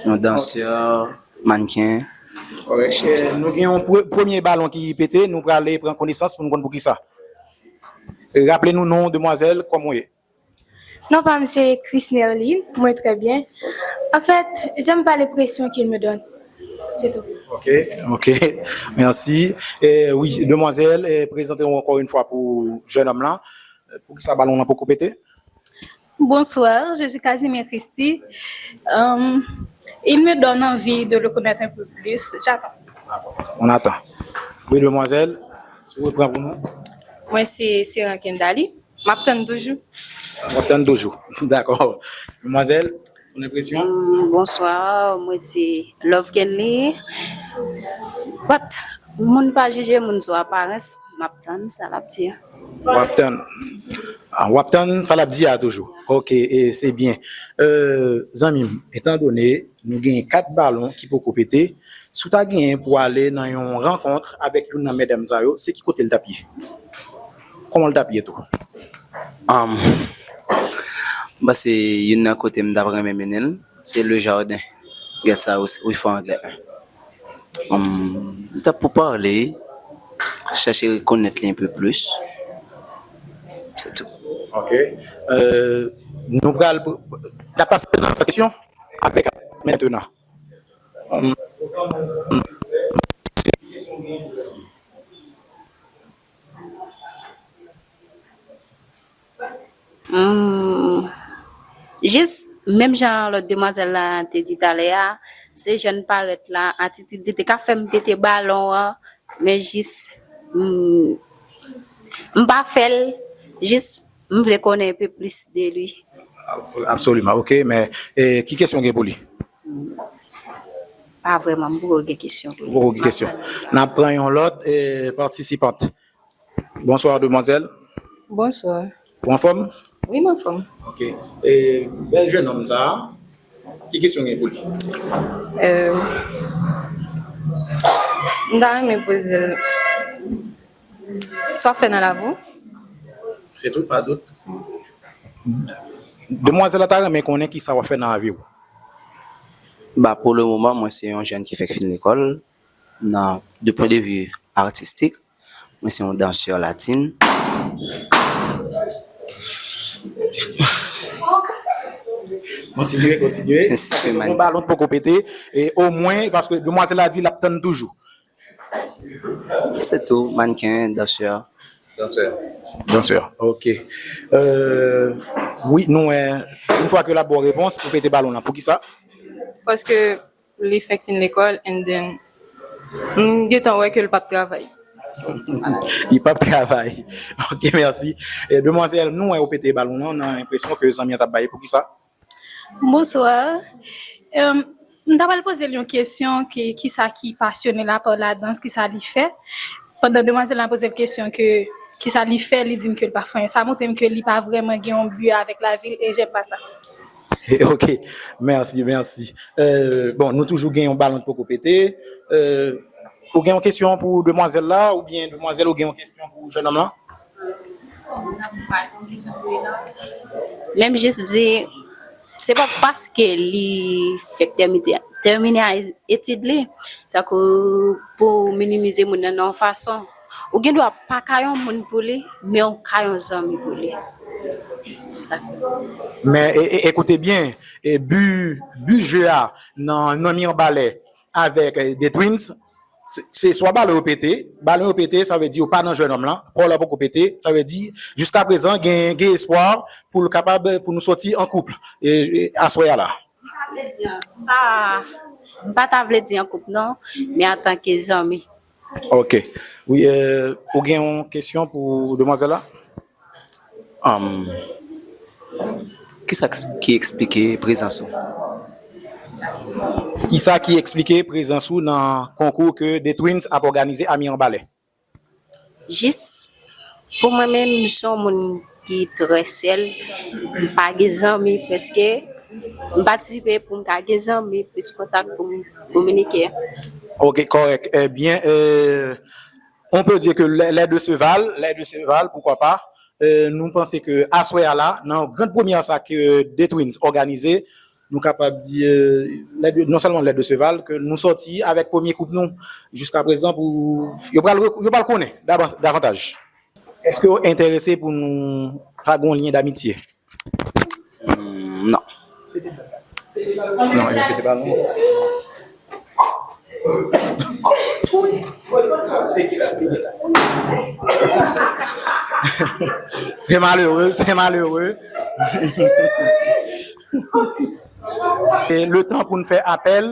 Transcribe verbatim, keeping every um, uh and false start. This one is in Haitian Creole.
Yon dansè, mannken. Alright. Eh, nou gen yon pre- premye balon ki pete, nou prale pran konesans pou nou konn poukisa. Raple nou non, demwazèl, kòman w ye? Non pa m se Chris Nerline, mwen trè byen. An fèt, j'aime pas les pressions qu'il me donne. C'est tout. Ok, ok. Mèsi. Eh, wi, demwazèl, eh, prezante w ankò yon fwa pou jèn òm lan. Poukisa balon lan poko pete? Bonsoir, je suis Casimir Christie. Euh, il me donne envie de le connaître un peu plus. J'attends. On attend. Wi, demwazèl, si w repran pou nou. Mwen se Seran Kendali. M ap tann toujou. W ap tann toujou. Dakò. Demwazèl, yon enpresyon? Mm, Bonsoir, mwen se Love Kenley. But, moun pa jije moun sou aparans, m ap tann sa l ap di a. W ap tann. Ah, w ap tann sa l ap di a toujou. Ok, e se byen. Euh, zanmi m, etan done nou gen kat balon ki poko pete, si w ta genyen pou ale nan yon rankont avèk youn nan medam sa yo, se ki kote l t ap ye? Kòman l t ap ye tou? Um, m panse youn nan kote m t ap renmen mennen l, se le jardin. Gèt sa, wi, fò anglè. Um, m t ap pou pale, chèche rekonèt li un peu plus. Se tou. Ok. Euh, nou pral, n ap pase nan faz kesyon avèk mentenan. Um, Hmm, jis menm jan lòt demwazèl la te di talè a, se jan l parèt la, atitid li te ka fè m pete balon an, men jis hmm, m pa fè l, jis m vle konnen enpe plis de li. Absoliman, ok, men eh, ki kesyon gen pou li? Pa vrèman, m poko gen kesyon pou li. Poko gen kesyon. N ap pran yon lòt eh, patisipant. Bonswa, demwazèl. Bonswa. Ou anfòm? Wi, m anfòm. Ok. Eh, bèl jèn òm sa a, ki kesyon gen pou li? Euh, m ta renmen poze l sa w ap fè nan lavi w? Se tou, pa dout. Demwazèl la ta renmen konnen ki sa w ap fè nan lavi w. Ba, pou le moman, mwen se yon jèn ki fèk fin lekòl, nan de pwen de vi atistik, mwen se yon dansè latin. Kontinye, kontinye. Yon balon poko pete, e omwen, paske demwazèl la di l ap tann toujou. Se tou, mannken, dansè. Dansè. Dansè, ok. Euh, wi, nou, euh, yon fwa ke l ap ba w repons, ou pete balon nan. Poukisa? Paske li fèk fin lekòl, and then, m gentan wè ke l p ap travay. Li p ap travay. Ok, mèsi. Eh, demwazèl, nou wè ou pete balon nan, nan enpresyon ke zanmi an t ap bay. Poukisa? Bonswa. Euh, m ta pral poze l yon kesyon, ki, kisa ki pasyone l apa ladans, kisa li fè. Pandan demwazèl la poze l kesyon ke kisa li fè, li di m ke l pa fè anyen. Sa montre m ke li pa vrèman gen yon bi avèk lavi l, e j'aime pas ça. Ok, mèsi, mèsi. Euh, bon, nou toujou gen yon balon ki poko pete. Euh, ou gen yon kesyon pou demwazèl la, oubyen demwazèl, ou gen yon kesyon pou jèn òm lan? Menm jis di, se pa paske li fèk tèmine, tèmine etid li, tankou pou minimize moun nan yon fason. Ou gen dwa pa ka yon moun pou li, men ou ka yon zanmi pou li. Men e, e, ekoute byen, e bi, bi je a nan, nan Mirebalais avèk eh, The Twins, se, se swa balon yo pete, balon yo pete, sa vle di yo pa nan jèn òm lan, pòl la poko pete, sa vle di jiska prezan gen, gen espwa pou l kapab, pou nou sòti an koup e, e, aswè a la. M pa, m pa ta vle di an koup non, men antanke zanmi. Ok. Wi, euh, ou gen yon kesyon pou demwazèl la? Um, kisa k- ki eksplike prezans ou? Kisa ki eksplike prezans ou nan konkou ke The Twins ap òganize a Mirebalais? Jis pou mwen menm, m se yon moun ki trè sèl. M pa gen zanmi prèske. M patisipe pou m ka gen zanmi, plis kontak pou m kominike. Ok, kòrèk. Ebyen, euh, on peut dire que les, les deux se valent, les deux se valent, pourquoi pas. Euh, nou panse ke aswè a la, nan gran premyè sa ke The Twins òganize, nou kapab di, euh, lè de, non sèlman lè de Seval, ke nou sòti avèk premye koup nou jiska prezan pou yo pral, yo pral konnen dava-, davantaj. Èske w enterese pou nou ta gen yon lyen damitye? Hmm, non. Non, e se pa non. Se malere, se malere. E letan pou n fè apèl.